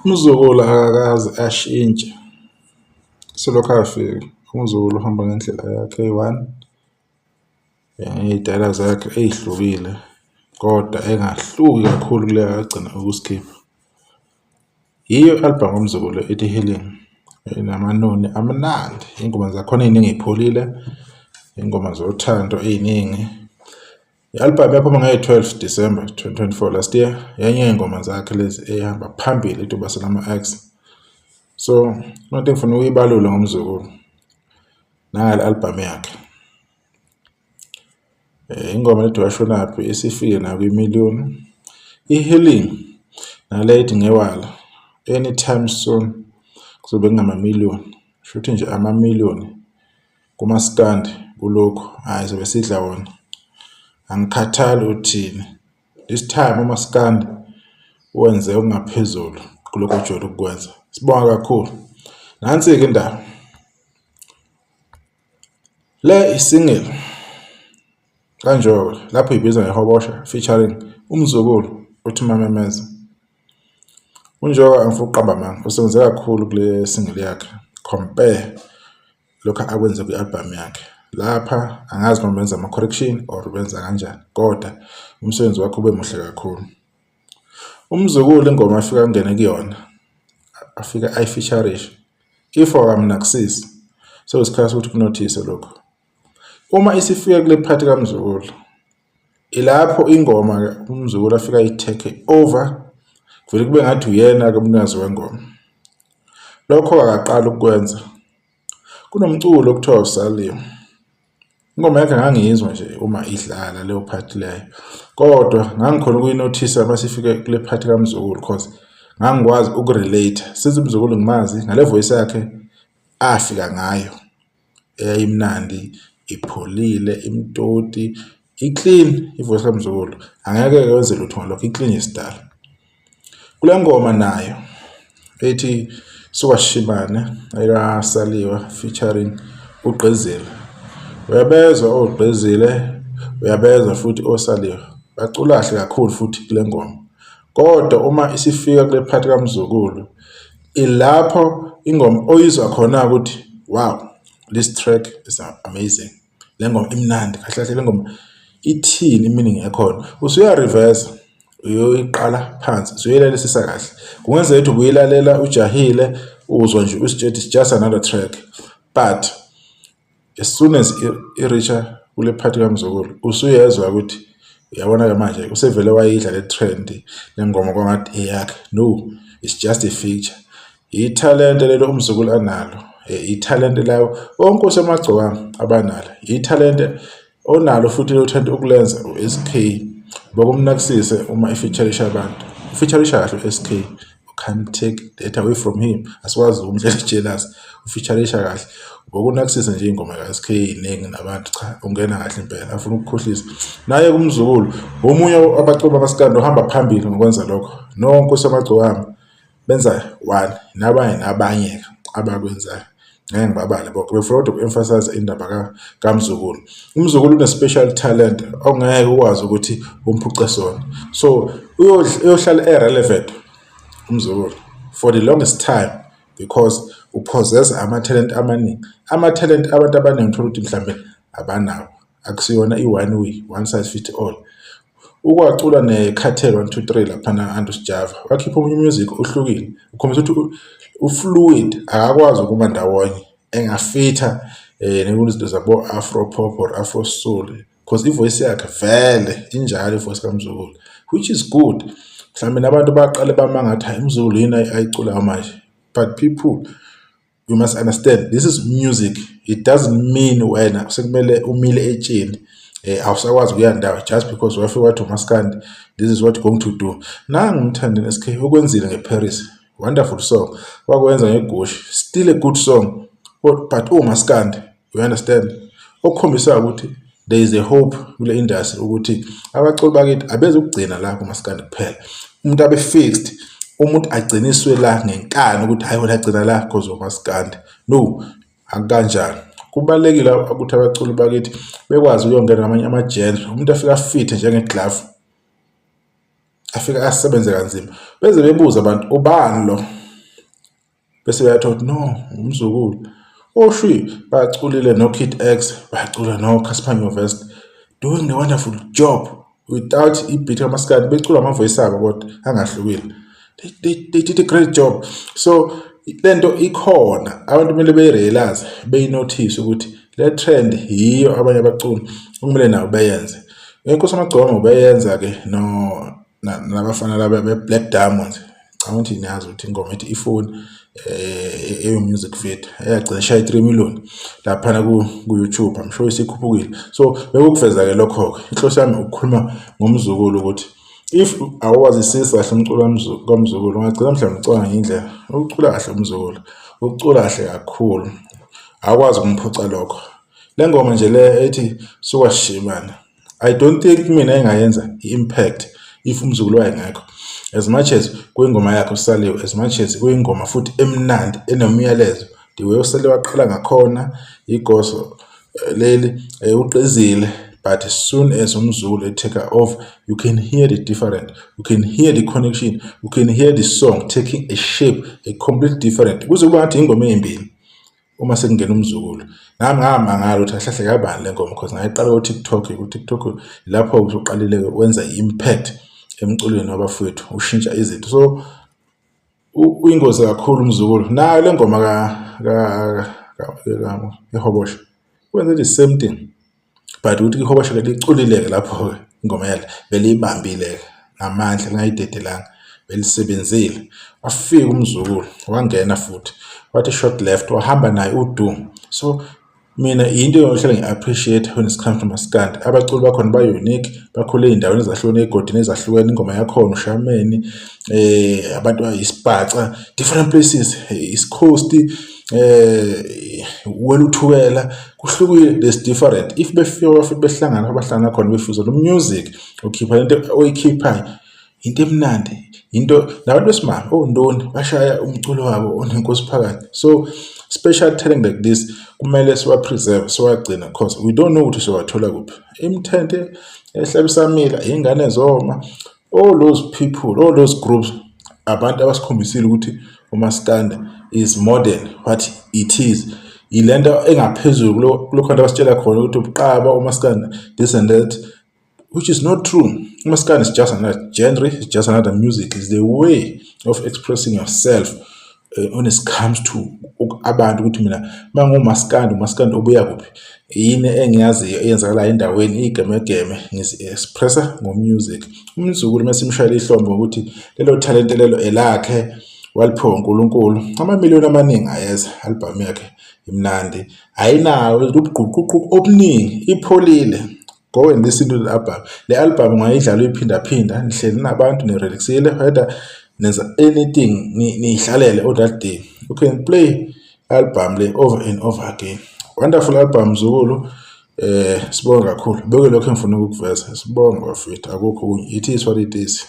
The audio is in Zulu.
Umzukulu akakaze ashintshe selokhu afika, umzukulu uhamba ngendlela yakhe eyi-one, ngey'tayela zakhe ey'hlukile kodwa engahluki kakhulu kule agcina ukusikhipha. Yiyo i-album kaMzukulu ethi Healing enamanoni amnandi, iy'ngoma zakhona ey'ningi y'pholile, iy'ngoma zothando ey'ningi. I-album yaphuma ngeyi-12 December 2024 last year, enye yey'ngoma zakhe lezi ey'hamba phambili ethi Ubasela Ama-Ex. So into engifuna ukuyibalula ngoMzukulu nangale album yakhe. Ingoma ethi Washonaphi isifike nakwimiliyoni. I-Healing nale ethi Ngewala anytime soon kuzobe kungamamiliyoni, shuthi nje amamiliyoni kumaskandi kulokhu hhayi sobe sidla wona. Angikhathali uthini, this time umaskandi wenze okungaphezulu kulokhu ojwayele ukukwenza. Sibonga kakhulu. Nansi-ke indaba. Le i-single kaNjoko lapho ibizwa ngeHobosha featuring uMzukulu uthi Mamemeza. UNjoko angifuni ukuqamba amanga usebenze kakhulu kule single yakhe compare lokhu akwenze kwi-album yakhe. Lapha angazi noma benza ama-correction or benza kanjani kodwa umsebenzi wakhe ube muhle kakhulu. Umzukulu ingoma afika angene kuyona afike ayi-feature-ishe if akamnakusisi sekuyisikhathi sokuthi kunothise lokhu. Uma isifika kule part kaMzukulu ilapho ingoma uMzukulu afika ayi-take over kuvele kube ngathi uyena-ke umnikazi wengoma. Lokho akaqali ukukwenza. Kunomculo okuthiwa uSaliwe. Ingoma yakhe ngangiyizwa nje uma idlala leyo part leyo kodwa ngangikhona ukuyinothisa uma sifike kule part kaMzukulu cause ngangikwazi uku-relate since uMzukulu ngimazi ngale voice yakhe afika ngayo eyayimnandi ipholile imtoti i-clean i-voice kaMzukulu angeke wenze lutho ngalokho i-clean isidala. Kule ngoma nayo ethi Suka Shimane ekaSaliwa featuring uGqizile, uyabezwa oGqizile uyabezwa futhi oSaliwa bacula kahle kakhulu futhi kule ngoma kodwa uma isifika kule part kaMzukulu ilapho ingoma oyizwa khona ukuthi wow, this track is amazing. Le ngoma imnandi kahle kahle, le ngoma ithini i-meaning yakhona. Usuya-reverse uyoyiqala phansi usuyilalelisisa kahle. Kungenzeka ukuthi ubuyilalela ujahile uzwa nje usitshela it's just another track but as soon as i-reach-a kule part kaMzukulu usuyezwa ukuthi uyabona-ke manje usevele wayidla le trend le ngoma kwangathi eyakhe. No, it's just a feature. Ithalente lelo uMzukulu analo, ithalente lawo onkosi amagcokama abanalo, ithalente onalo futhi lelo talent ukulenza u-S_K. Bokumnakisise uma e-feature-isha abantu, u-feature-isha kahle u-S_K, you can't take that away from him. Asikwazi ukumdlela i-jealous, u-feature-isha kahle. Bokunakisise nje iy'ngoma ka-S_K ey'ningi nabantu, cha ungena kahle impela afuna ukukhohlisa. Naye-ke uMzukulu omunye wabaculi bamaskandi ohamba phambili ngokwenza lokho, noNkosi Yamagcokama benza one nabanye nabanye-ke abakwenzayo ngeke ngibabale bonke. Befuna kodwa uku-emphasise indaba kaMzukulu. UMzukulu une-special talent ongeke ukwazi ukuthi umphuce sona, so uyohlala e-relevant uMzukulu for the longest time because u-possess-a ama-talent amaningi. Ama-talent abantu abaningi uthola ukuthi mhlambe abanawo, akusiyona i-one way, one size fit all. Ukwacula ne-Cartel 1 2 3 laphana Andu Sjava, wakhipha omunye music ohlukile, ukhombisa ukuthi u-fluid akakwazi ukuma ndawonye engafitha izinto zabo afro pop or afro soul because i-voice yakhe vele injalo i-voice kaMzukulu which is good. Mhlawumbe nabantu baqale bama ngathi hayi uMzukulu yini ayiculayo manje, but people, you must understand this is music. It doesn't mean wena sekumele umile etsheni awusakwazi ukuya ndawo just because wafika wathi umaskandi this is what you're going to do. Nangu uMthandeni SK ukwenzile ngeParis, wonderful song, wakwenza ngeGushi, still a good song, but umaskandi, you understand, okukhombisa ukuthi there is a hope kule industry ukuthi abaculi bakithi abezukugcina la kumaskandi kuphela. Umuntu abe fixed, umuntu agciniswe la ngenkani ukuthi hayi wena agcina la cause umaskandi, no, akukanjalo. Kubalulekile ukuthi abaculi bakithi bekwazi ukuyongena ngamanye ama-genre, umuntu afike afithe njenge-glove. Afike asebenze kanzima, beze bebuza abantu, ubani lo? Bese beyathola ukuthi no, umzukulu. Oshwi baculile no-Kid X, bacula no-Cassper Nyovest, doing the wonderful job without i-beat kamaskandi, becula ama-voice abo kodwa angahlukile. They did a great job. So lento ikhona, abantu kumele beyi-realize, beyi-notice ukuthi le trend yiyo abanye abaculi okumele nabo beyenze. Inkosi Amagcokama beyenza-ke no nabafana laba be-Black Diamonds. Ngicabanga ukuthi niyazi ukuthi ingoma ethi Ifoni, eyo music video eyagcina ishaya i-3 million laphana ku-YouTube, I'm sure isikhuphukile. So bekukuveza-ke lokho-ke. Inhloso yami ukukhuluma ngomzukulu ukuthi if awuwazisisi kahle umculo kaMzukulu, ungagcina mhlawumbe ucabanga ngendlela ucula kahle umzukulu, ucula kahle kakhulu, awukwazi ukumphuca lokho. Le ngoma nje le ethi Suka Shimane, I don't think mina engayenza i-impact if umzukulu wayengekho, as much as kuyingoma yakhe uSaliwe, as much as kuyingoma futhi emnandi enomyalezo, the way uSaliwe waqala ngakhona igoso leli uqizile. But as soon as umzukulu e-take off, you can hear the different, you can hear the connection, you can hear the song taking a shape, a complete different, kuze kuba ngathi ingoma ey'mbili uma sekungena umzukulu. Nami ngamangala ukuthi kahle kahle kabani le ngoma, because ngayiqala ku-TikTok. Ku-TikTok lapho usuqalile wenza i-impact emculweni wabafowethu, ushintsha izinto. So uyingozi kakhulu umzukulu. Nayo le ngoma ihobosha wenze the same thing, but ukuthi ihobosha-ke liculile-ke lapho-ke ingoma yalo beliyibambile-ke ngamandla, lingayidedelanga, belisebenzile. Wafika umzukulu wangena futhi wathi short left, wahamba naye udu. So mina into engiyohlala ngi-appreciate when it comes to maskandi, abaculi bakhona ba-unique, bakhule ey'ndaweni ezahlukene, ey'godini ezahlukene. Ingoma yakhona ushameni, abantu isibhaca, different places, East Coast, weluthukela kuhlukile, there's different. If befika futhi behlangana, abahlangana khona befuza lo music, ukhipha lento oyikhiphayo, into emnandi, into nabantu besimame ondoni bashaya umculo wabo onenkosi phakathi. So special talent like this kumele siwa-preserve, siwagcine, cause we don't know ukuthi siwathola kuphi. Imithente ehlabisamila, iy'ngane zoma, all those people, all those groups, abantu abasikhombisile ukuthi umaskandi is modern. What it is, ilento engaphezulu kulokhu abantu abasitshela khona ukuthi ubuqaba umaskandi, this and that, which is not true. Umaskandi is just another genre, it's just another music, it's the way of expressing yourself when it comes to abantu, ukuthi mina mangumaskandi, umaskandi obuya kuphi, yini engiyaziyo eyenzakalayo endaweni, igemegeme ngizi-expressa ngo-music. Umzukulu mesimshayela ihlombe ngokuthi lelo talente lelo elakhe, waliphiwa uNkulunkulu. Amamiliyoni amaningi ayeza, album yakhe imnandi, ayinawo ubugquququ obuningi, ipholile. Go and listen to the album. Le album ungayidlala uyiphindaphinda nihleli nabantu, ni-relaxile, whether nenza anything, niyihlalele on that day, you can play album le over and over again. Wonderful album, mzukulu. Sibonge kakhulu, beke lokho engifuna ukukuveza. Sibonge bafethu, akukho okunye, it is what it is.